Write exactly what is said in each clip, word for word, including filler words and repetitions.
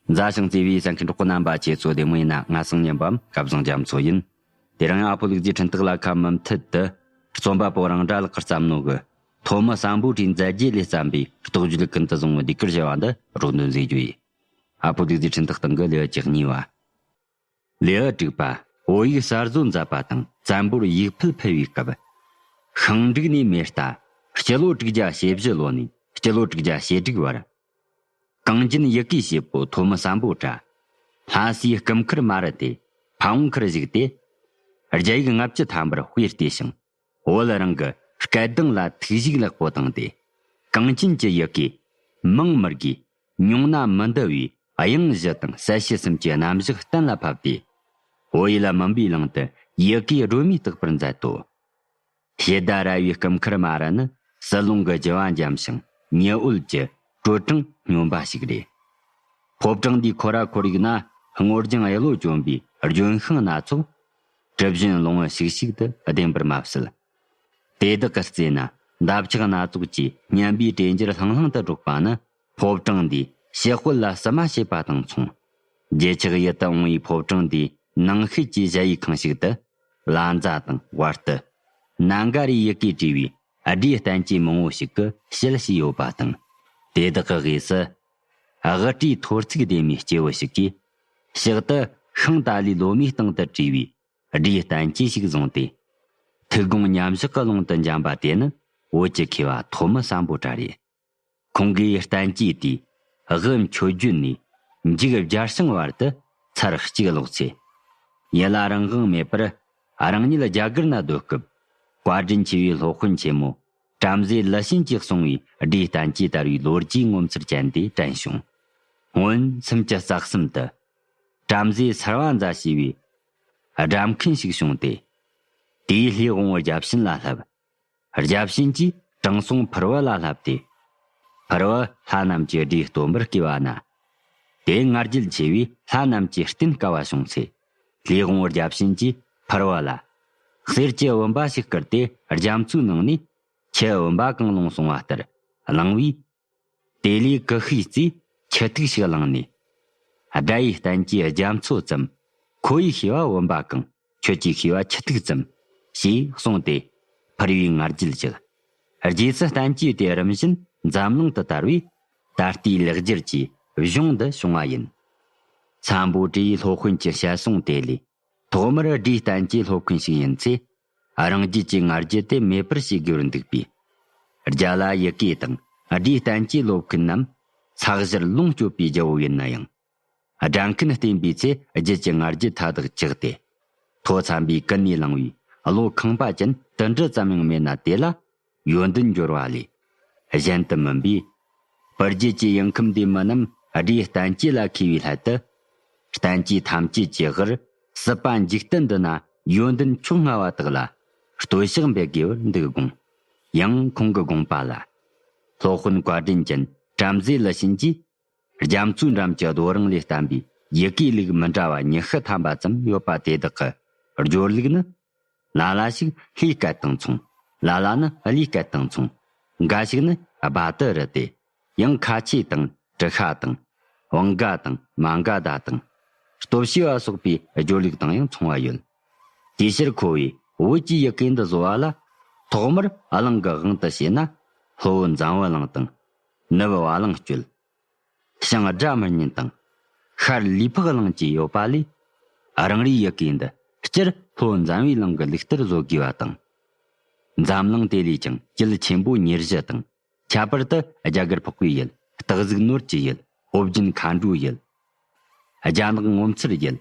མཛའ་ཞིང་བརྩེ་བའི་གསན་མཁན་གྲོགས་པོ་རྣམ་པ་ཁྱེད་ཚོ་བདེ་མོ་ཡིན་ན། ང་སང་ཉན་པའམ་སྐལ་བཟང་རྒྱ་མཚོ་ཡིན། དེ་རིང་ཡང་ཨ་ཕོ་ལུག་རྫིའི་འཕྲིན་སྟེགས་ལ་ཁ་མུ་མཐུད་དུ། རྩོམ་པ་པོ་རང་འདྲ་ལགས་ཀྱིས་བརྩམས་ནོ་གི། ཐོན་མི་སམ་བྷོ་ཊའི་མཛད་རྗེས་ལས་བརྩམས་པའི་རྟོགས་བརྗོད་ཀུན་ཏུ་བཟང་བོའི་ཟློས་གར་ཞེས་པ་འདི་རོགས་འདོན་མཛད་རྒྱུ་ཡིན། ཨ་ཕོ་ལུག་རྫིའི་འཕྲིན་སྟེགས་སྟེང་གི་ལེའུ་བཅུ་གཉིས་པ། ལེའུ་དྲུག་པ། བོད་ཡིག་གསར་བཟོ་མཛད་པ་དང་བཙན་པོར་ཡིག་ཕུལ་ཕུལ་བའི་སྐབས། ཤིང་འབྲུག་ནས་མེ་རྟ། སྤྱི་ལོ་དྲུག་བརྒྱ་ཞེ་བཞི་ལོ་ནས་སྤྱི་ལོ་དྲུག་བརྒྱ་ཞེ་དྲུག་བར། གངས་ཅན་ཡི་གེའི་བྱེད་པོ་ཐོན་མི་སམ་བྷོ་ཊ། ལྷ་སའི་སྐུ་མཁར་མ་རུ་དེ་ཕ་བོང་ཁར་བཞུགས་ཏེ། རྒྱ་ཡིག་ལྔ་བཅུ་ཐམ་པར་དཔེ་བལྟས་ཤིང་། བོད་རང་གི་སྐད་གདངས་ལ་ཐུགས་ཞིབ་ལེགས་པོ་བཏང་སྟེ། གངས་ཅན་གྱི་ཡི་གེ། མང་མི་དགོས། ཉུང་ན་མི་འདུ་བའི་དབྱངས་བཞི་དང་གསལ་བྱེད་གསུམ་གྱི་རྣམ་གཞག་གཏན་ལ་ཕབ་སྟེ། བོད་ཡུལ་མུན་པའི་གླིང་དུ་ཡི་གེའི་སྒྲོན་མེ་བཏགས་པར་མཛད་དོ། ཞེ་ད་ར་བའི་སྐུ་མཁར་མ་རུ་ནི་ཟི་ལིང་གི་རྒྱུ་བ་འཇམ་ཞིང་ཉི་འོད་ཀྱི་དྲོད་གྲང་སྙོམས་པ་ཞིག་རེད། ཕོ་བྲང་འདིའི་ཁོ་ར་ཁོར་ཡུག་ན་སྔོ་ལྗང་གཡུ་ལོ་གྱོན་པའི་ལྗོན་ཤིང་སྣ་ཚོགས། གྲུ་བཞོན་ལོང་བུ་ཤིག་ཤིག་ཏུ་ལྡེམ་པར་མ་ཟད། དེ་དག་གི་རྩེ་ན་འདབ་ཆགས་སྣ་ཚོགས་ཀྱིས་སྙན་པའི་དྲོད་འཇམ་ལྷང་ལྷང་དུ་སྒྲོག་པ་ནི། ཕོ་བྲང་འདིའི་ཕྱི་དཔལ་ལ་བསུ་མ་བྱེད་པ་དང་མཚུངས། རྗེས་ཆགས་ཡིད་དུ་འོང་བའི་ཕོ་བྲང་འདིའི་ནང་ཤེད་ཀྱི་གཞལ་ཡས་ཁང་ཞིག་ཏུ། ལ་མཛའ་དང་བར་དུ། ནཱ་ག་རའི་ཡི་གེས་བྲིས་པའི་སྦྲའི་བསྟན་བཅོས་མང་བོ་ཞིག་གི་ཞལ་ཕྱེས་ཡོད་པ་དང་། དེ་དག་གི་དབུས་སུ། དབུ་སྐྲའི་ཐོར་ཚིགས་ལྡེམ་མའི་སྐྱེས་བུ་ཞིག་གིས། ཕྱག་ཏུ་ཤིང་ཏཱ་ལའི་ལོ་མའི་སྟེང་དུ་བྲིས་པའི་སྦྲའི་བསྟན་བཅོས་ཤིག་བཟུང་སྟེ། ཐུགས་དགོངས་མཉམ་བཞག་གི་ཀློང་དུ་འབྱམས་པ་དེ་ནི་བོད་ཀྱི་མཁས་པ་ཐོན་མི་སམ་བྷོ་ཊ་རེད། ཁོང་གིས་བསྟན་བཅོས་དེའི་དབུ་མཆོད་བརྗོད་ནས་མཇུག་སྦྱར་བྱང་བར་དུ་ཚར་གཅིག་ཀློག་ཚེ། ཡིད་ལ་རང་དབང་མེད་པར་རང་ཉིད་རྒྱ་གར་ན་སྡོད་སྐབས། བཀའ་དྲིན་ཆེ་བའི་སློབ་དཔོན་ཆེན་མོ་བྲམ་ཟེ་ལི་ཤིན་གྱིས་གསུངས་པའི་སྦྲའི་བསྟན་བཅོས་དར་བའི་ལོ་རྒྱུས་ངོ་མཚར་ཅན་དེ་དྲན་བྱུང་། སྔོན་སུམ་ཅུ་རྩ་གསུམ་དུ། བྲམ་ཟེ་སར་བ་ཛ་ཞེས་པའི་སྦྲ་མཁན་ཞིག་བྱུང་སྟེ། དེའི་ལྷའི་དབང་བོ་བརྒྱ་བྱིན་ལ་བསླབས། བརྒྱ་བྱིན་གྱིས་དྲང་སྲོང་ཕུར་བུ་ལ་བསླབས་ཏེ། ཕུར་བུ་ལྷ་རྣམས་ཀྱི་སྦྲའི་སྟོན་པར་བསྐོས་པ་ན། དེ་ང་རྒྱལ་ཆེ་བས་ལྷ་རྣམས་ཀྱི་རྟེན་དཀའ་བ་བྱུང་ཚེ། ལྷའི་དབང་བོ་བརྒྱ་བྱིན་གྱིས་ཕུར་བུ་ལ། གསེར་གྱི་བུམ་པ་ཞིག་བསྐུར་ཏེ་རྒྱ་མཚོའི་ནང་ནས་ཁྱི་བུམ་པ་གང་བླངས་སོང་བ་ལྟར་བླངས་པས། དེ་ལས་ཀུ་ཤའི་རྩེས་ཁྱི་ཐིགས་ཤིག་བླངས་ནས། སྦྲ་ཡི་བསྟན་བཅོས་རྒྱ་མཚོ་ཙམ། ཁོ་ཡི་ཤེས་པ་བུམ་པ་གང་། ཁྱོད་ཀྱི་ཤེས་པ་ཁྱི་ཐིགས་ཙམ། ཞེས་གསུངས་ཏེ། ཕུར་བུས་ང་རྒྱལ་བཅག་རྗེས་སུ་བསྟན་བཅོས་དེ་རིམ་བཞིན་འཛམ་གླིང་དུ་དར་བས། ད་ལྟའི་ལེགས་སྦྱར་གྱི་གཞུང་འདི་བྱུང་བ་ཡིན། སམ་བྷོ་ཊའི་སློབ་དཔོན་གྱི་ཞལ་གསུང་དེ་ལས། ཐོག་མར་སྦྲའི་བསྟན་བཅོས་སློབ་མཁན་ཞིག་ཡིན་ཚེ། རང་རྒྱུད་ཀྱི་ང་རྒྱལ་དེ་མེད་པར་བྱེད་དགོས་པར་འདུག་པས། རྒྱ་ལ་ཡི་གེ་དང་སྦྲའི་བསྟན་བཅོས་སློབ་མཁན་རྣམས་ས་གཞིར་ལོངས་སྤྱོད་པའི་རྒྱལ་པོ་ཡིན་ན་ཡང་། སྦྲ་མཁན་བསྟེན་པའི་ཚེ་རྒྱུད་ཀྱི་ང་རྒྱལ་མཐའ་དག་བཅག་སྟེ། ཐོ་འཚམ་པའི་ཀུན་ནས་བསླངས་པའི་བློ་ཁེངས་པ་ཅན་དུད་འགྲོ་ཙམ་ཡང་མེད་ན། དེ་ལ་ཡོན་ཏན་འབྱོར་བ་ལས་གཞན་དུ་མིན་པས། བུ་རྒྱུད་ཀྱི་ཡུལ་ཁམས་འདིའི་མི་རྣམས་སྦྲའི་བསྟན་བཅོས་ལ་མཁས་པའི་སླད་དུ། བསྟན་བཅོས་ཐམས་ཅད་ཀྱི་དབུར་སྲིད་པ་འཇིག་རྟེན་འདི་ན་ཡོན་ཏན་མཆོག་མངའ་བ་དག་ལ་བསྟོད་ཕྱག་འབུལ་དགོས་པར་འདུག་དགོངས། ཡང་ཁོང་གི་དགོངས་པ་ལ། སློབ་དཔོན་བཀའ་དྲིན་ཅན་བྲམ་ཟེ་ལི་ཤིན་གྱིས། རྒྱ་མཚོའི་འགྲམ་གྱི་རྡོ་རིང་ལས་བརྟེན་པའི་ཡི་གེའི་ལུགས་མི་འདྲ་བ་ཉི་ཤུ་ཐམ་པ་ཙམ་ཡོད་པ་དེ་དག་གི་སྦྱོར་ལུགས་ནི། ལ་ལ་ཞིག་ལྷའི་སྐད་དང་མཚུངས། ལ་ལ་ནི་བླའི་སྐད་དང་མཚུངས། འགའ་ཞིག་ནི་སྦ་ཏི་རུ་སྟེ། ཡང་ཁ་ཆེ་དང་ཀྲི་ཤ་དང་། བང་ག་དང་མ་ག་དྷ་དང་། སྟོབས་ཤེས་པ་སོགས་པའི་སྦྱོར་ལུགས་དང་ཡང་མཚུངས་པ་ཡོད། དེའི་ཕྱིར་ཁོ་བོས་བོད་ཀྱི་ཡི་གེ་འདི་བཟོ་བ་ལ། ཐོག་མར་གླིང་གི་དབང་དུ་བྱས་ན། ལྷོ་བོད་འཛམ་བུ་གླིང་དང་། ནུབ་བ་གླང་སྤྱོད། བྱང་སྒྲ་མི་སྙན་དང་། ཤར་ལུས་འཕགས་གླིང་བཅས་ཡོད་པ་ལས། རང་རེའི་ཡི་གེ་འདི་སྤྱིར་ལྷོ་འཛམ་བུའི་གླིང་གི་ལུགས་ལྟར་བཟོ་དགོས་པ་དང་། འཛམ་གླིང་དེ་ལས་ཀྱང་དཀྱིལ་ཆེན་པོ་ཉེར་བཞི་དང་། ཁྱད་པར་དུ་རྒྱ་གར་འཕགས་པའི་ཡུལ། སྟག་གཟིག་ནོར་གྱི་ཡུལ། ཨོ་རྒྱན་མཁའ་འགྲོའི་ཡུལ། རྒྱ་ནག་ངོ་མཚར་ཡུལ།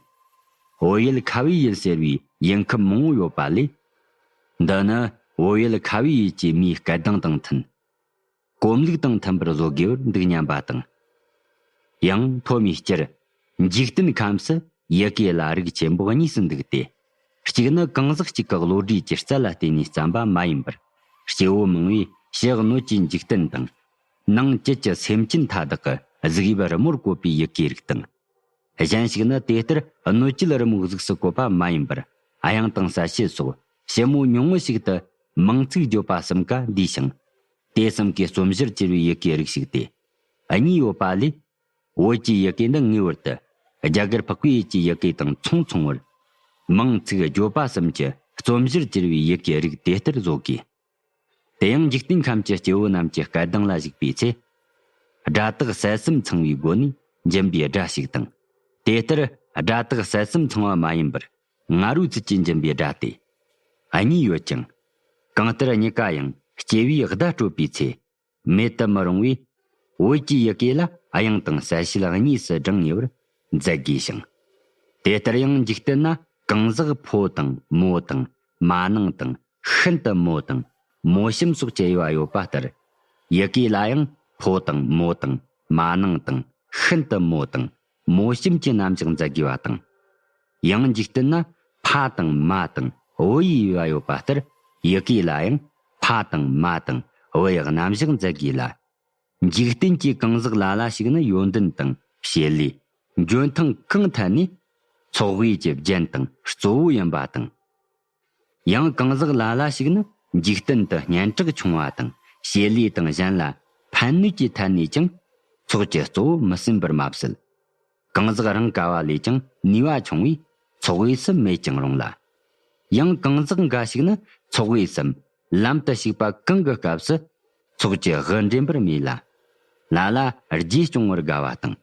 བོད་ཡུལ་ཁ་བའི་ཡུལ་ཟེར་བའི་ཡུལ་ཁམས་མང་བོ་ཡོད་པ་ལས། འདི་ནི་བོད་ཡུལ་ཁ་བའི་ཡུལ་གྱི་མིའི་སྐད་གདངས་དང་མཐུན། གོམས་ལུགས་དང་མཐུན་པར་བཟོ་དགོས་པར་འདུག་སྙམ་པ་དང་། ཡང་ཐོན་མིའི་སྤྱིར། འཇིག་རྟེན་ཁམས་སུ་ཡི་གེ་ལ་རིགས་ཆེན་པོ་གཉིས་སུ་འདུག་སྟེ། གཅིག་ནི་གང་ཟག་གཅིག་གི་བློ་གྲོས་ཀྱི་རྩལ་ལ་བརྟེན་ནས་བརྩམས་པ་མ་ཡིན་པར། སྐྱེ་བོ་མང་བོས་ཕྱི་སྣོད་ཀྱི་འཇིག་རྟེན་དང་། ནང་བཅུད་ཀྱི་སེམས་ཅན་མཐའ་དག་གི་གཟུགས་དབྱིབས་རི་མོར་བཀོད་པའི་ཡི་གེའི་རིགས་དང་། གཞན་ཞིག་ནི་དེ་ལྟར་སྣོད་བཅུད་རི་མོའི་གཟུགས་སུ་བཀོད་པ་མ་ཡིན་པར། དབྱངས་དང་གསལ་བྱེད་སོགས་ཞིབ་མོ་ཉུང་ངུ་ཞིག་ཏུ་མིང་ཚིག་བརྗོད་པ་གསུམ་ཀ་འདུས་ཤིང་། དེ་གསུམ་གའི་རྩོམ་གཞིར་གྱུར་པའི་ཡི་གེའི་རིགས་ཤིག་སྟེ། གཉིས་ཡོད་པ་ལས། བོད་ཀྱི་ཡི་གེ་འདི་ངེས་པར་དུ་རྒྱ་གར་འཕགས་པའི་ཡུལ་གྱི་ཡི་གེ་དང་མཚུངས་མཚུངས་པར། མིང་ཚིག་བརྗོད་པ་གསུམ་གྱི་རྩོམ་གཞིར་གྱུར་པའི་ཡི་གེའི་རིགས་དེ་ལྟར་བཟོ་དགོས། དེ་ཡང་འཇིག་རྟེན་ཁམས་ཀྱི་སྐྱེ་བོ་རྣམས་ཀྱི་སྐད་གདངས་ལ་གཞིགས་པའི་ཚེ། སྒྲ་དག་གསལ་གསུམ་ཚང་བའི་སྒོ་ནས་འབྱིན་པའི་སྒྲ་ཞིག་དང་། དེ་ལྟར་སྒྲ་དག་གསལ་གསུམ་ཚང་བ་མ་ཡིན་པར་ང་རོའི་ཚུལ་གྱིས་འབྱིན་པའི་སྒྲ་སྟེ། གཉིས་ཡོད་ཅིང་། གང་ལྟར་གཉིས་ཀ་ཡང་སྐྱེ་བོས་བརྡ་སྤྲོད་པའི་ཚེ། མེད་དུ་མི་རུང་བས། བོད་ཀྱི་ཡི་གེ་ལ་དབྱངས་དང་གསལ་བྱེད་གཉིས་སུ་བགྲང་ངེས་པར་མཛད་དགོས་ཤིང་། དེ་ལྟར་ཡང་འཇིག་རྟེན་ན་གང་ཟག་ཕོ་དང་མོ་དང་མ་ནིང་དང་ཤིན་ཏུ་མོ་དང་མོ་གཤམ་སོགས་ཀྱི་དབྱེ་བ་ཡོད་པ་ལྟར། ཡི་གེ་ལ་ཡང་ཕོ་དང་མོ་དང་མ་ནིང་དང་ཤིན་ཏུ་མོ་དང་མོ་གཤམ་གྱི་རྣམ་གཞག་མཛད་དགོས་པ་དང་། ཡང་འཇིག་རྟེན་ན་ཕ་དང་མ་དང་བུ་ཡི་དབྱེ་བ་ཡོད་པ་ལྟར། ཡི་གེ་ལ་ཡང་ཕ་དང་མ་དང་བུ་ཡི་རྣམ་གཞག་མཛད་དགོས་ལ། འཇིག་རྟེན་གྱི་གང་ཟག་ལ་ལ་ཞིག་ནི་ཡོན་ཏན་དང་བྱེད་ལས། འཇོན་ཐང་གང་ཐད་ནས་ཚོགས་དབྱིབས་ཀྱི་རྒྱན་དང་གཙོ་བོ་ཡིན་པ་དང་། ཡང་གང་ཟག་ལ་ལ་ཞིག་ནི་འཇིག་རྟེན་དུ་སྙན་གྲགས་ཆུང་བ་དང་བྱེད་ལས་དང་གཞན་ལ་ཕན་ནུས་ཀྱི་ཐད་ནས་ཀྱང་ཚོགས་ཀྱི་གཙོ་བོ་མི་སྲིན་པར་མ་ཟད། གང་ཟག་རང་ག་བ་ལས་ཀྱང་ནུས་པ་ཆུང་བས་ཚོགས་དབྱིབས་སུ་མེད་ཀྱང་རུང་ལ། ཡང་གང་ཟག་འགའ་ཞིག་ནི་ཚོགས་དབྱིབས་སམ་ལམ་དུ་ཞུགས་པ་གང་གི་སྐབས་སུ་ཚོགས་ཀྱི་དབུ་འདྲེན་པར་མོས་ལ། ལ་ལ་རྗེས་སྐྱོང་བར་དགའ་བ་དང་།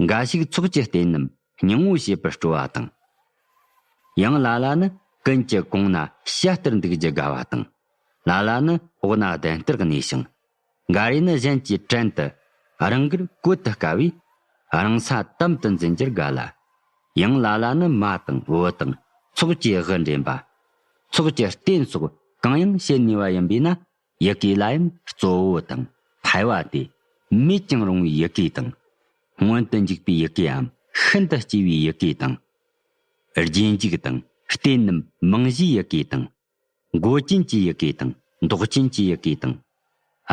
འགའ་ཞིག་ཚོགས་ཀྱི་རྟེན་རྣམས་སྙིང་པོ་བྱེད་པར་སྤྲོ་བ་དང་། ཡང་ལ་ལ་ནི་ཀུན་གྱི་གོང་ན་ཞྭ་ལྟར་འདུག་རྒྱུ་དགའ་བ་དང་། ལ་ལ་ནི་འོག་ན་གདན་ལྟར་གནས་ཤིང་། འགའ་རེ་ནི་གཞན་གྱི་བྲན་དུ་རང་དགར་བཀོད་དུ་དཀའ་བས་རང་ས་དམ་དུ་འཛིན་རྒྱུར་དགའ་ལ། ཡང་ལ་ལ་ནི་མ་དང་བུ་དང་ཚོགས་ཀྱི་དབུ་འདྲེན་པ། ཚོགས་ཀྱི་རྟེན་སོགས་གང་ཡང་བྱེད་ནུས་པ་ཡིན་པས་ན། ཡི་གེ་ལ་ཡང་གཙོ་བོ་དང་ཕལ་བ་སྟེ། མེད་ཀྱང་རུང་བའི་ཡི་གེ་དང་། མངོན་དུ་འཇུག་པའི་ཡི་གེའམ་ཤིན་ཏུ་གཅེས་པའི་ཡི་གེ་དང་། རྗེས་འཇུག་དང་རྟེན་རྣམས་མིང་གཞིའི་ཡི་གེ་དང་། མགོ་ཅན་གྱི་ཡི་གེ་དང་མདོག་ཅན་གྱི་ཡི་གེ་དང་།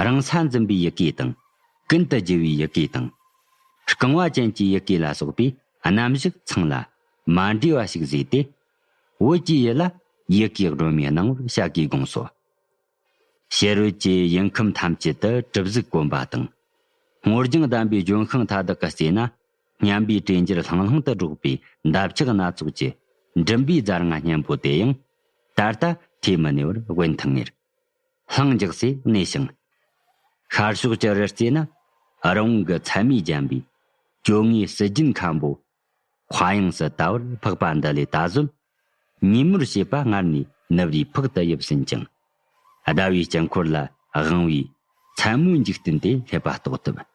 རང་ས་འཛིན་པའི་ཡི་གེ་དང་། ཀུན་ཏུ་རྒྱུ་བའི་ཡི་གེ་དང་། རྐང་བ་ཅན་གྱི་ཡི་གེ་ལ་སོགས་པའི་རྣམ་གཞག་ཚང་ལ་མ་འདྲེས་པ་ཞིག་བཟོས་ཏེ། བོད་ཀྱི་ཡུལ་ལ་ཡི་གེ་སྒྲོན་མེའི་སྣང་བར་བྱ་དགོས་དགོངས་སོ། ཕྱི་རོལ་གྱི་ཡུལ་ཁམས་ཐམས་ཅད་དུ་གྲུབ་གཟུགས་གོམས་པ་དང་། སྔོ་ལྗང་ལྡན་པའི་ལྗོན་ཤིང་མཐའ་དག་གི་རྩེ་ན། སྙན་པའི་དྲན་འགྱུར་ལྷང་ལྷང་དུ་སྒྲོག་པའི་འདབ་ཆགས་སྣ་ཚོགས་ཀྱི་མགྲིན་པའི་རྫ་རྔ་སྙན་པོ་དེ་ཡང་ད་ལྟ་ཐོས་མི་ནུས་པར་དབེན་ཐང་ངེར་ལྷིང་འཇགས་སེ་གནས་ཤིང་། ཤར་ཕྱོགས་ཀྱི་རི་རྩེ་ན་རི་བོང་གི་མཚན་མས་བརྒྱན་པའི་གྱོ་ངའི་སྲིད་རྒྱུན་མཁན་པོ། མཁའ་དབྱིངས་སུ་ད་བར་འཕགས་པ་འདི་ལས་ད་གཟོད་ཉིན་མོར་བྱེད་པ་སྔར་ནས་ནུབ་རིས་འཕགས་དུ་ཡིབ་ཟིན་ཅིང་། ཟླ་བའི་དཀྱིལ་འཁོར་ལ་དབང་བའི་མཚན་མོའི་འཇིག་རྟེན་དེ་སླེབས་པ་རྟོགས་ཐུབ།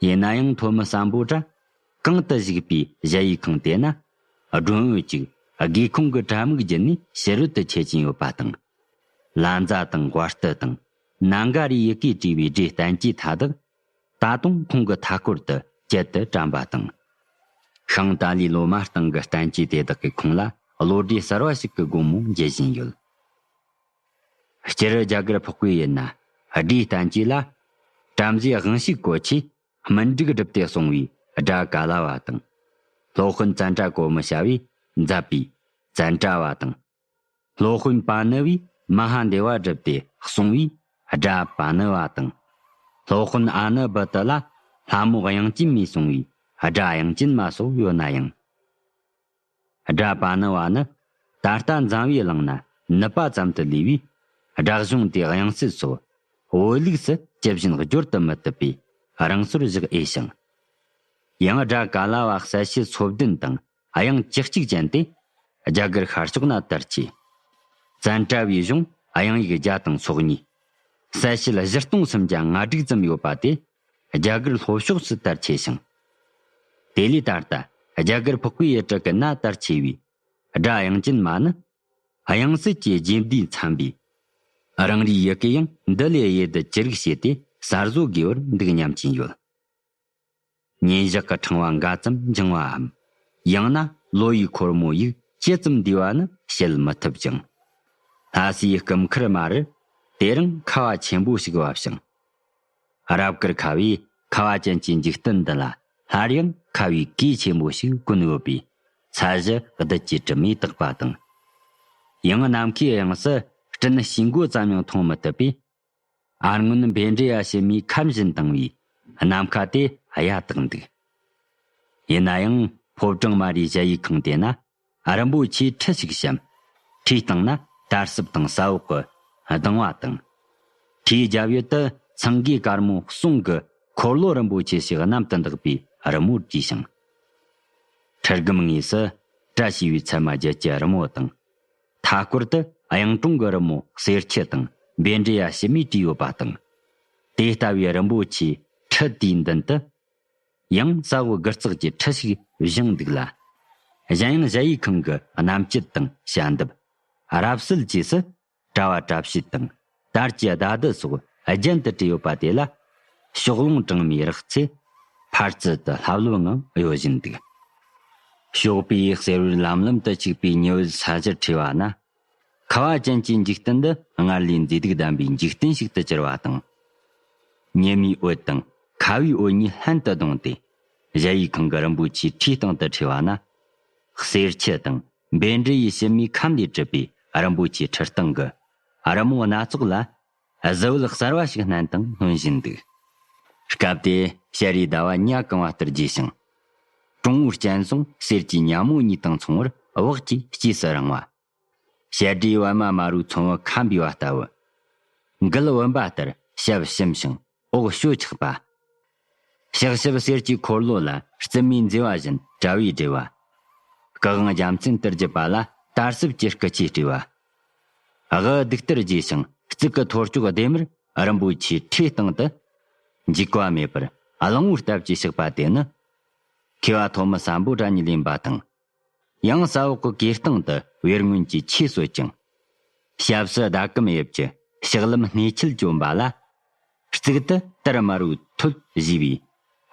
ཡིན་ན་ཡང་ཐོན་མི་སམ་བྷོ་ཊ་གང་དུ་བཞུགས་པའི་གཞལ་ཡས་ཁང་དེ་ན་སྒྲོན་འོད་ཅིག་སྒེའུ་ཁུང་གི་དྲ་མིག་བརྒྱུད་ནས་ཕྱི་རོལ་དུ་མཆེད་ཀྱིན་ཡོད་པ་དང་། ལ་མཛའ་དང་དབའ་རྟུལ་དང་ན་ག་རིའི་ཡི་གེས་བྲིས་པའི་སྒྲའི་བསྟན་བཅོས་མཐའ་དག་ད་དུང་ཁོང་གི་མཐའ་སྐོར་དུ་བཅད་དུ་དྲན་པ་དང་། ཤིང་ཏཱ་ལའི་ལོ་མ་སྟེང་གི་བསྟན་བཅོས་དེ་དག་གིས་ཁོང་ལ་བློ་གྲོས་གསར་བ་ཞིག་གི་སྒོ་མོ་འབྱེད་བཞིན་ཡོད། སྤྱིར་རྒྱ་གར་འཕགས་པའི་ཡུལ་ན་སྒྲའི་བསྟན་བཅོས་ལ་བྲམ་ཟེའི་དབང་ཤུགས་གོ་ཆེ། སྨིན་དྲུག་བསྒྲུབས་ཏེ་གསུངས་པའི་སྒྲ་ག་ལ་བ་དང་། སློབ་དཔོན་ཙནྡྲ་གོ་མི་ཤྭ་བས་མཛད་པའི་ཙནྡྲ་བ་དང་། སློབ་དཔོན་པཱ་ཎི་བས་མ་ཧཱ་དེ་བ་བསྒྲུབས་ཏེ་གསུངས་པའི་སྒྲ་པཱ་ཎི་བ་དང་། སློབ་དཔོན་ཨ་ནུ་བྷ་ཏི་ལ་ལྷ་མོ་དབྱངས་ཅན་མས་གསུངས་པའི་སྒྲ་དབྱངས་ཅན་མ་སོགས་ཡོད་ན་ཡང་། སྒྲ་པཱ་ཎི་བ་ནི་ད་ལྟ་འཛམ་བུའི་གླིང་ན་ནུབ་པ་ཙམ་དུ་ལུས་པས། སྒྲ་གཞུང་དེའི་དབྱངས་གསལ་སོགས་བོད་ལུགས་སུ་ཇི་བཞིན་སྦྱོར་དུ་མི་བཏུབ་པས་རང་སོར་བཞག་འོས་ཤིང་། ཡང་སྒྲ་ག་ལ་བ་གསལ་བྱེད་སོ་བདུན་དང་དབྱངས་བཅུ་གཅིག་ཅན་ཏེ། རྒྱ་གར་ཤར་ཕྱོགས་ན་དར་ཆེ། ཙནྡྲ་བའི་གཞུང་དབྱངས་ཡིག་བརྒྱ་དང་སོ་གཉིས། གསལ་བྱེད་བཞི་སྟོང་སུམ་བརྒྱ་ང་དྲུག་ཙམ་ཡོད་པ་དེ་རྒྱ་གར་ལྷོ་ཕྱོགས་སུ་དར་ཆེ་ཞིང་། དེ་ལས་ད་ལྟ་རྒྱ་གར་འཕགས་པའི་ཡུལ་གྲུ་གི་ན་དར་ཆེ་བའི་སྒྲ་དབྱངས་ཅན་མ་ནི། དབྱངས་གསལ་གྱི་རྗེས་ཟློས་འཚམ་པས། རང་རེའི་ཡི་གེ་ཡང་འདི་ལས་གཡས་བསྡུ་ཅི་རིགས་བྱས་ཏེ་གསར་བཟོ་དགོས་པར་འདུག་སྙམ་གྱིན་ཡོད། ཉིན་ཞག་གི་ཕྲེང་བ་འགའ་ཙམ་འགྱིང་བའམ། ཡང་ན་ལོ་ཡི་འཁོར་མོ་ཡིག་ཅི་ཙམ་འདས་པ་ནི་བཤད་མི་ཐུབ་ཅིང་། ལྷ་སའི་སྐུ་མཁར་མ་རུ་དེ་རིང་ཁ་བ་ཆེན་པོ་ཞིག་བབས་ཤིང་། རབ་དཀར་ཁ་བས་ཁ་བ་ཅན་གྱི་འཇིག་རྟེན་འདི་ལ་སླར་ཡང་ཁ་བའི་གོས་ཆེན་པོ་ཞིག་གོན་ཡོད་པས་ས་གཞི་རྡུལ་གྱི་དྲི་མས་དག་པ་དང་། ཡང་ནམ་མཁའི་དབྱིངས་སུ་སྤྲིན་ཤིང་མགོ་ཙམ་ཡང་མཐོང་མི་ཐུབ་པས། ཨར་སྔོན་བཻ་ཌཱུརྱ་ཕྱི་མའི་ཁམས་བཞིན་དྭངས་པའི་ནམ་མཁའ་དེ་ གཡའ་དག་འདུག་ཡིན་ན་ཡང་ཕོ་བྲང་མ་རའི་གཞལ་ཡས་ཁང་དེ་ན་རིན་པོ་ཆེའི་ཁྲི་ཞིག་བཤམས། ཁྲིའི་སྟེང་ན་དར་ཟབ་དང་ས་འོག་གི་གདིང་བ་དང་། ཁྲིའི་རྒྱབ་ཡོལ་དུ་ཚང་གི་དཀར་མོ་གསུང་གི་འཁོར་ལོ་རིན་པོ་ཆེ་ཞིག་གནམ་དུ་འདེགས་པའི་རི་མོ་བྲིས་ཤིང་། ཁྲི་སྒམ་ངོས་སུ་བཀྲ་ཤིས་པའི་མཚན་མ་བརྒྱད་ཀྱི་རི་མོ་དང་། མཐའ་སྐོར་དུ་གཡུང་དྲུང་གི་རི་མོ་གསེར་ཁྱི་དང་བཻ་ཌཱུརྱ་ཕྱི་མས་བྲིས་ཡོད་པ་དང་། དེ་ལྟ་བུའི་རིན་པོ་ཆེའི་ཁྲི་དེའི་མདུན་དུ། ཡང་ས་འོག་དགུ་བརྩེགས་ཀྱི་ཁྲི་ཞིག་བཞེངས་འདུག་ལ། གཞན་ཡང་གཞལ་ཡས་ཁང་གི་རྣམ་བཅད་དང་ཞལ་འདེབས། རབ་གསལ་བཅས་སུ་གྲྭ་བ་གྲྭ་བཤེས་དང་དར་གྱི་ཟླ་གདུ་སོགས་རྒྱན་དུ་བྲིས་ཡོད་པ་དེ་ལ་ཕྱོགས་ལྷུང་གྲངས་མེད་རགས་ཚེ་ཕར་ཚུར་དུ་ལྷབ་ལྷུབ་ངང་གཡོ་བཞིན་འདུག་ཞོགས་པའི་གསེར་བུར་ལམ་ལམ་དུ་འཁྱུག་པའི་ཉི་འོད་ས་གཞིར་འཁྲིལ་བ་ན། ཁ་བ་ཅན་གྱི་འཇིག་རྟེན་འདི་སྔར་ལས་མཛེས་སྡུག་ལྡན་པའི་འཇིག་རྟེན་ཞིག་ཏུ་གྱུར་བ་དང་། ཉི་མའི་འོད་དང་ཁ་བའི་འོད་གཉིས་ལྷན་དུ་བསྡོངས་ཏེ། གཞལ་ཡས་ཁང་གི་རིན་པོ་ཆེའི་ཁྲིའི་སྟེང་དུ་འཁྲིལ་བ་ན། གསེར་ཁྱི་དང་བཻ་ཌཱུརྱའི་ཕྱི་མའི་ཁམས་ལས་གྲུབ་པའི་རིན་པོ་ཆེའི་ཁྲི་སྟེང་གི་རི་མོ་སྣ་ཚོགས་ལ་གཟི་འོད་གསར་བ་ཞིག་བསྣན་དང་ལྷུན་བཞིན་འདུག་སྐབས་དེར་ཞལ་རས་ཟླ་བ་ཉ་གང་བ་ལྟར་རྒྱས་ཤིང་། གྲོང་བུ་སྤྱན་ཟུང་གསེར་གྱི་ཉ་མོ་གཉིས་དང་མཚུངས་པར་བག་གིས་སྐྱེས་སུ་རིང་བ། ཞལ་སྒྲའི་པད་མ་དམར་བོའི་ཚོམ་བུ་ཁ་འབུས་པ་ལྟ་བུ། མགུལ་བུམ་པ་ལྟར་ཞབས་ཞིམ་ཞིང་འོག་ཞོ་ཆགས་པ། ཕྱག་ཞབས་གསེར་གྱི་འཁོར་ལོ་ལ་རྩི་མའི་མཛེས་པ་བཞིན་དྲ་བས་སྦྲེལ་བ། སྐུ་དབང་རྒྱལ་མཚན་དུ་བརྒྱུད་པ་ལ་དར་ཟབ་ཀྱི་སྐུ་ཆས་སྤྲས་པ། དབུ་གདུགས་ལྟར་རྒྱས་ཤིང་གཙུག་གི་ཐོར་ཅོག་ལྡེམ་མར་རིན་པོ་ཆེའི་ཁྲིའི་སྟེང་དུ། འཇིགས་པ་མེད་པར་གླང་པོའི་སྟབས་ཀྱིས་གཤེགས་པ་དེ་ནི། མཁས་པ་ཐོན་མི་སམ་བྷོ་ཊ་ཉིད་ལེན་པ་དང་། ཡང་ས་འོག་གི་གོས་སྟེང་དུ་བེར་སྔོན་གྱི་ཆས་གསོལ་ཅིང་། ཞབས་སུ་ཟླ་གམ་དབྱིབས་ཀྱི་ཕྱག་ལམ་སྣེ་ཁྱེར་གྱོན་པ་ལ། གཙུག་ཏུ་དར་དམར་པོའི་ཐོད་བཞེས་པའི་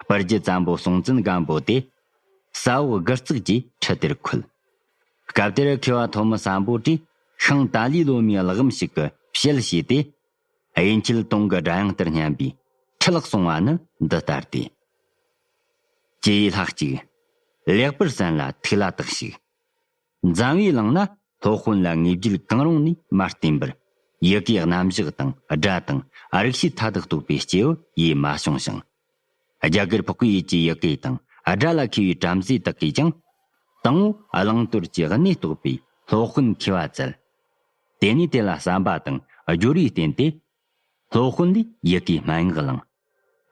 སྤུར་རྒྱལ་བཙན་པོ་སྲོང་བཙན་སྒམ་པོ་དེ། ས་འོག་དགུ་བརྩེགས་ཀྱི་ཁྲི་དེར་འཁོད། སྐབས་དེར་མཁས་པ་ཐོན་མི་སམ་བྷོ་ཊས་ཤིང་ཏཱ་ལའི་ལོ་མའི་གླེགས་བམ་ཞིག་གི་ཞལ་ཕྱེས་ཏེ། དབྱིན་སྐད་དུང་གི་སྒྲ་དབྱངས་ལྟར་སྙན་པའི་ཁྲིད་ལྷག་གསུང་བ་ནི་འདི་ལྟར་ཏེ། ཀྱེ་ཡེ་ལྷ་གཅིག་ལེགས་པར་གསན་ལ་ཐུགས་ལ་བཏགས་ཤིག་འཛམ་བུའི་གླིང་ན་སློབ་དཔོན་ལ་ངེས་རྒྱུད་གང་རུང་ནས་མ་བསྟེན་པར། ཡི་གེའི་རྣམ་གཞག་དང་སྒྲ་དང་རིག་བྱེད་མཐའ་དག་རྟོགས་པའི་སྐྱེ་བོ་ཡེ་མ་བྱུང་ཞིང་། རྒྱ་གར་འཕགས་པའི་ཡུལ་གྱི་ཡི་གེ་དང་སྒྲ་ལ་མཁས་པའི་བྲམ་ཟེ་དག་གིས་ཀྱང་། དང་པོ་བླང་དོར་གྱི་གནས་རྟོགས་པའི་སློབ་དཔོན་མཁས་པ་བཙལ། དེ་ནས་དེ་ལ་བསམ་པ་དང་སྦྱོར་བས་བསྟེན་ཏེ། སློབ་དཔོན་ལས་ཡི་གེའི་སྨན་ངག་བླངས།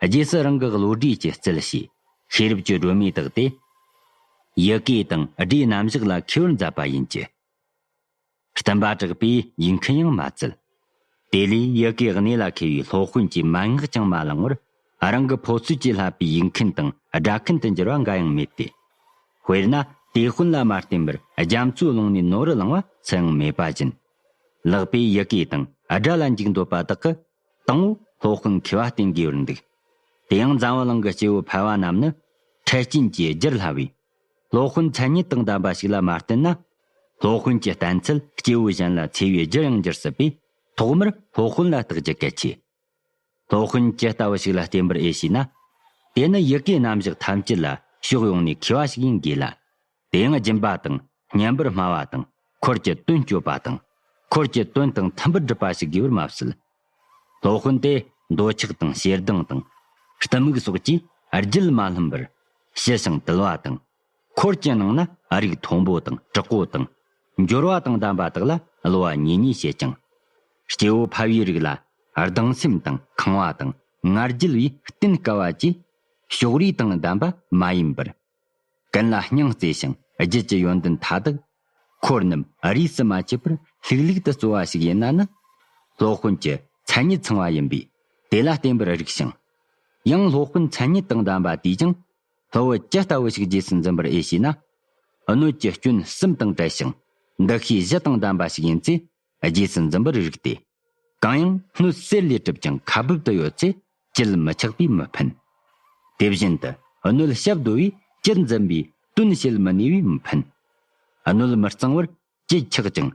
རྗེས་སུ་རང་གི་བློ་གྲོས་ཀྱིས་རྩལ་བྱས། ཤེས་རབ་ཀྱི་སྒྲོན་མེ་དག་སྟེ། ཡི་གེ་དང་སྒྲའི་རྣམ་གཞག་ལ་མཁས་པར་མཛད་པ་ཡིན་གྱི། བསྟན་པ་གྲགས་པའི་ཡིག་མཁན་ཡང་མ་བཙལ། དེ་ལས་ཡི་གེའི་གནས་ལ་མཁས་པའི་སློབ་དཔོན་གྱི་མན་ངག་ཀྱང་མ་བླངས་པར། རང་གི་ཕོ་ཚོད་ཀྱིས་བསླབས་པའི་ཡིག་མཁན་དང་སྒྲ་མཁན་དུ་འགྱུར་བ་འགའ་ཡང་མེད་དེ། དཔེར་ན་དེད་དཔོན་ལ་མ་བརྟེན་པར་རྒྱ་མཚོའི་ཀླུང་ནས་ནོར་བུ་བླངས་པ་སུ་ཡང་མེད་པ་བཞིན། ལག་པས་ཡི་གེ་དང་སྒྲ་ལ་འཇུག་འདོད་པ་དག་གིས། དང་པོ་སློབ་དཔོན་མཁས་པ་བསྟེན་དགོས་པར་འདུག་དེ་ཡང་འཛམ་བུ་གླིང་གི་སྐྱེ་བོ་ཕལ་བ་རྣམས་ནི་འཕྲལ་རྐྱེན་གྱིས་བསྒྱུར་སླ་བས། སློབ་དཔོན་མཚན་ཉིད་དང་ལྡན་པ་ཞིག་ལ་མ་བརྟེན་ན། སློབ་དཔོན་གྱི་བསྟན་ཚུལ་སྐྱེ་བོ་གཞན་ལ་འཚེ་བས་བསྒྱུར་ཡང་བསྒྱུར་སྲིད་པས། ཐོག་མར་སློབ་དཔོན་ལ་བརྟག་རྒྱུ་གལ་ཆེ། སློབ་དཔོན་ཇི་ལྟ་བུ་ཞིག་ལ་བརྟེན་པར་འོས་ཞེ་ན། དེ་ནི་ཡི་གེའི་རྣམ་གཞག་ཐམས་ཅད་ལ་ཕྱོགས་ཡོངས་ནས་མཁས་པ་ཞིག་ཡིན་དགོས་ལ། དེ་ཡང་སྦྱིན་པ་དང་སྙན་པར་སྨྲ་བ་དང་འཁོར་གྱི་དོན་སྤྱོད་པ་དང་། འཁོར་གྱི་དོན་དང་མཐུན་པར་སྒྲུབ་པ་ཞིག་དགོས་པར་མ་ཟད། སློབ་དཔོན་དེ་འདོད་ཆགས་དང་ཞེ་སྡང་དང་གཏི་མུག་སོགས་ཀྱིས་རྒྱུད་མ་ལྷུམ་པར་ཞི་ཞིང་དུལ་བ་དང་། འཁོར་གྱི་ནང་ན་རིགས་མཐོན་པོ་དང་དྲག་པོ་དང་འབྱོར་བ་དང་ལྡན་པ་དག་ལ་གློ་བ་ཉེ་ཉེ་བྱེད་ཅིང་། སྐྱེ་བོ་ཕལ་བའི་རིགས་ལ་སྡང་སེམས་དང་ཁེངས་པ་དང་ང་རྒྱལ་བས་བསྟེན་དཀའ་བ་བཅས་ཕྱོགས་རིས་དང་ལྡན་པ་མ་ཡིན་པར། ཀུན་ལ་སྙིང་བརྩེ་ཞིང་རྒྱུད་ཀྱི་ཡོན་ཏན་མཐའ་དག་འཁོར་རྣམས་རིས་སུ་མ་ཆད་པར་ལྷུག་ལྷུག་ཏུ་སྩོལ་བ་ཞིག་ཡིན་ན་ནི། སློབ་དཔོན་གྱི་མཚན་ཉིད་ཚང་བ་ཡིན་པས་དེ་ལ་བརྟེན་པར་རིགས་ཤིང་། ཡང་སློབ་དཔོན་མཚན་ཉིད་དང་ལྡན་པ་དེས་ཀྱང་སློབ་བུ་ཇི་ལྟ་བུ་ཞིག་རྗེས་སུ་འཛིན་པར་འོས་ཞེ་ན། སྣོད་ཀྱི་སྐྱོན་གསུམ་དང་བྲལ་ཞིང་འདུ་ཤེས་བཞི་དང་ལྡན་པ་ཞིག་ཡིན་ཚེ། རྗེས་སུ་འཛིན་པར་རིགས་ཏེ། གང་ཡང་སྣོད་གསེར་ལས་གྲུབ་ཀྱང་ཁ་སྦུབ་ཏུ་ཡོད་ཚེ་ཅི་མི་ཆགས་པས་མི་ཕན། དེ་བཞིན་དུ་སྣོད་ཞབས་རྡོལ་བས་ཅི་འཛིན་པའི་དོན་བྱེད་མི་ནུས་པས་མི་ཕན། སྣོད་མི་གཙང་བར་ཅི་ཆགས་ཀྱང་།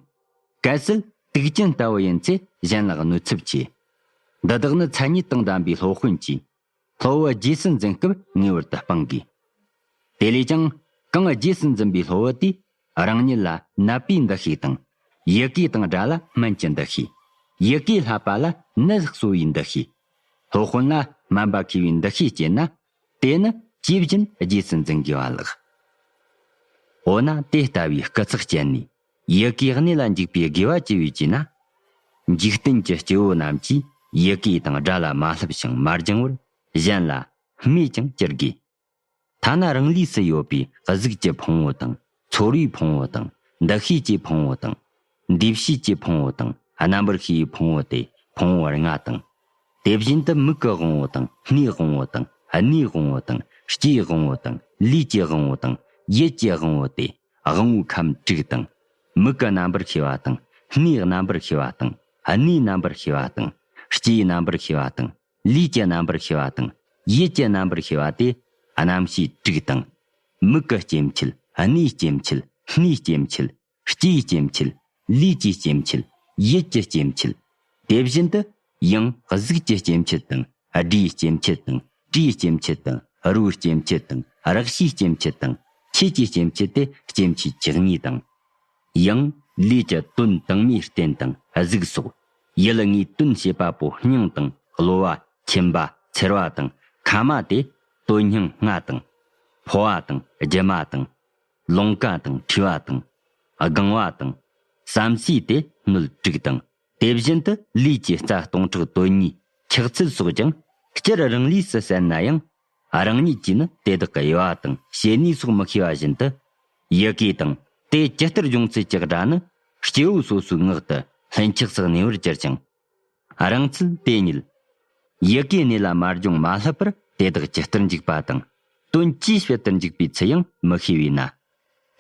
གལ་སྲིད་དུག་ཅན་ལྟ་བུ་ཡིན་ཚེ་གཞན་ལ་གནོད་ཚབས་ཆེ། འདི་དག་ནི་མཚན་ཉིད་དང་ལྡན་པའི་སློབ་དཔོན་གྱིས། སློབ་བུ་རྗེས་སུ་འཛིན་སྐབས་ངེས་པར་དུ་སྤང་དགོས། དེ་ལས་ཀྱང་གང་རྗེས་སུ་འཛིན་པའི་སློབ་བུ་དེས་རང་ཉིད་ལ་ནད་པའི་འདུ་ཤེས་དང་། ཡི་གེ་དང་སྒྲ་ལ་སྨན་གྱི་འདུ་ཤེས། ཡི་གེ་བསླབ་པ་ལ་ནད་གསོ་བའི་འདུ་ཤེས། སློབ་དཔོན་ལ་སྨན་པ་མཁས་པའི་འདུ་ཤེས་སྐྱེས་ན། དེ་ནི་ཇི་བཞིན་རྗེས་སུ་འཛིན་དགོས་པ་ལགས། འོ་ན་དེ་ལྟ་བུའི་སྐུ་ཚེགས་བསྐྱལ་ནས་ཡི་གེའི་གནས་ལ་འཇུག་པའི་དགེ་བ་ཅི་ཡོད་ཅེ་ན། འཇིག་རྟེན་གྱི་སྐྱེ་བོ་རྣམས་ཀྱིས་ཡི་གེ་དང་སྒྲ་ལ་མ་བསླབས་ཤིང་མ་སྦྱངས་པར་གཞན་ལ་སྨྲས་ཀྱང་ཅི་དགོས། ཐ་ན་རང་ལུས་སུ་ཡོད་པའི་གཟུགས་ཀྱི་ཕུང་པོ་དང་། ཚོར་བའི་ཕུང་པོ་དང་། འདུ་ཤེས་ཀྱི་ཕུང་པོ་དང་། འདུས་བྱས་ཀྱི་ཕུང་པོ་དང་། རྣམ་པར་ཤེས་པའི་ཕུང་པོ་སྟེ་ཕུང་པོ་ལྔ་དང་། དེ་བཞིན་དུ་མིག་གི་དབང་པོ་དང་། སྣའི་དབང་པོ་དང་། སྣའི་དབང་པོ་དང་། ལྕེའི་དབང་པོ་དང་། ལུས་ཀྱི་དབང་པོ་དང་། ཡིད་ཀྱི་དབང་པོ་སྟེ་དབང་པོའི་ཁམས་དྲུག་དང་། མིག་གི་རྣམ་པར་ཤེས་པ་དང་། སྣའི་རྣམ་པར་ཤེས་པ་དང་། སྣའི་རྣམ་པར་ཤེས་པ་དང་། ལྕེའི་རྣམ་པར་ཤེས་པ་དང་། ལུས་ཀྱི་རྣམ་པར་ཤེས་པ་དང་། ཡིད་ཀྱི་རྣམ་པར་ཤེས་པ་སྟེ་རྣམ་ཤེས་དྲུག་དང་། མིག་གི་སྐྱེ་མཆེད། སྣའི་སྐྱེ་མཆེད། སྣའི་སྐྱེ་མཆེད། ལྕེའི་སྐྱེ་མཆེད། ལུས་ཀྱི་སྐྱེ་མཆེད། ཡིད་ཀྱི་སྐྱེ་མཆེད། དེ་བཞིན་དུ་ཡང་གཟུགས་ཀྱི་སྐྱེ་མཆེད་དང་། སྒྲའི་སྐྱེ་མཆེད་དང་། དྲིའི་སྐྱེ་མཆེད་དང་། རོའི་སྐྱེ་མཆེད་དང་། རེག་བྱའི་སྐྱེ་མཆེད་དང་། ཆོས་ཀྱི་སྐྱེ་མཆེད་དེ་སྐྱེ་མཆེད་བཅུ་གཉིས་དང་། ཡང་ལུས་ཀྱི་དོན་དྭངས་མའི་རྟེན་དང་གཟུགས་སོགས། ཡུལ་དངོས་དོན་བྱེད་པ་པོ་སྙིང་དང་གློ་བ། མཁྱེན་པ། འཚེར་བ་དང་ཁ་མ་སྟེ་དོན་སྙིང་ལྔ་དང་། ཕོ་བ་དང་། རྒྱུ་མ་དང་། ལོང་བ་དང་། མཁྲིས་པ་དང་། སྒང་བ་དང་། བསམ་སྲིད་དེ་སྣོད་དྲུག་དང་། དེ་བཞིན་དུ་ལུས་ཀྱི་རྩ་སྟོང་ཕྲག་དོན་གཉིས་ཁྱག་ཚད་སོགས་ཀྱང་སྤྱིར་རང་ལུས་སུ་གསལ་ན་ཡང་། རང་ཉིད་ཀྱིས་ནི་དེ་དག་གི་དབྱེ་བ་དང་བྱེད་ནུས་སོགས་མི་ཤེས་པ་བཞིན་དུ། ཡི་གེ་དང་དེ་ཇི་ལྟར་སྦྱོང་ཚུལ་གྱི་སྒྲ་ནི་སྐྱེ་བོ་སོ་སོའི་ངག་ཏུ་ལྷུན་ཆགས་སུ་གནས་པར་གྱུར་ཅིང་། རང་ཚུལ་དེ་ཉིད། ཡི་གེའི་གནས་ལ་མ་སྦྱོང་མ་བསླབས་པར་དེ་དག་ཇི་ལྟར་འཇུག་པ་དང་། དོན་ཅིའི་ཕྱིར་དུ་འཇུག་པའི་ཚུལ་ཡང་མི་ཤེས་པས་ན།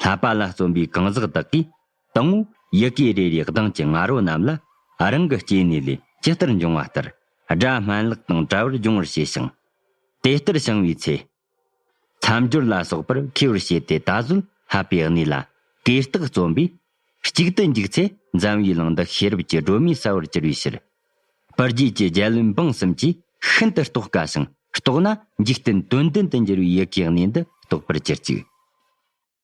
བསླབ་པ་ལ་བརྩོན་པའི་གང་ཟག་དག་གིས། དང་པོ་ཡི་གེ་རེ་རེའི་གདངས་ཀྱི་ང་རོ་རྣམས་ལ་རང་གི་སྐྱེ་གནས་ལས་ཇི་ལྟར་འབྱུང་བ་ལྟར། སྒྲ་སྨན་ལག་དང་བྲལ་བར་སྦྱོང་བར་བྱས་ཤིང་། དེ་ལྟར་བྱུང་བའི་ཚེ། མཚམས་སྦྱོར་ལ་སོགས་པར་མཁས་པར་བྱས་ཏེ་ད་གཟོད་བསླབ་པའི་གནས་ལ་གུས་རྟག་བརྩོན་པས། གཅིག་ཏུ་འཇུག་ཚེ་འཛམ་བུའི་གླིང་འདི་ཤེས་རབ་ཀྱི་སྒྲོན་མེའི་ས་བོར་གྱུར་པའི་ཕྱིར། སྤུར་རྒྱལ་གྱི་རྒྱལ་བློན་འབངས་གསུམ་གྱིས་ཤིན་ཏུ་རྟོགས་དཀའ་ཞིང་། རྟོགས་ན་འཇིག་རྟེན་དོན་ལྡན་དུ་འགྱུར་བའི་ཡི་གེའི་གནས་འདི་རྟོགས་པར་གྱུར་ཅིག།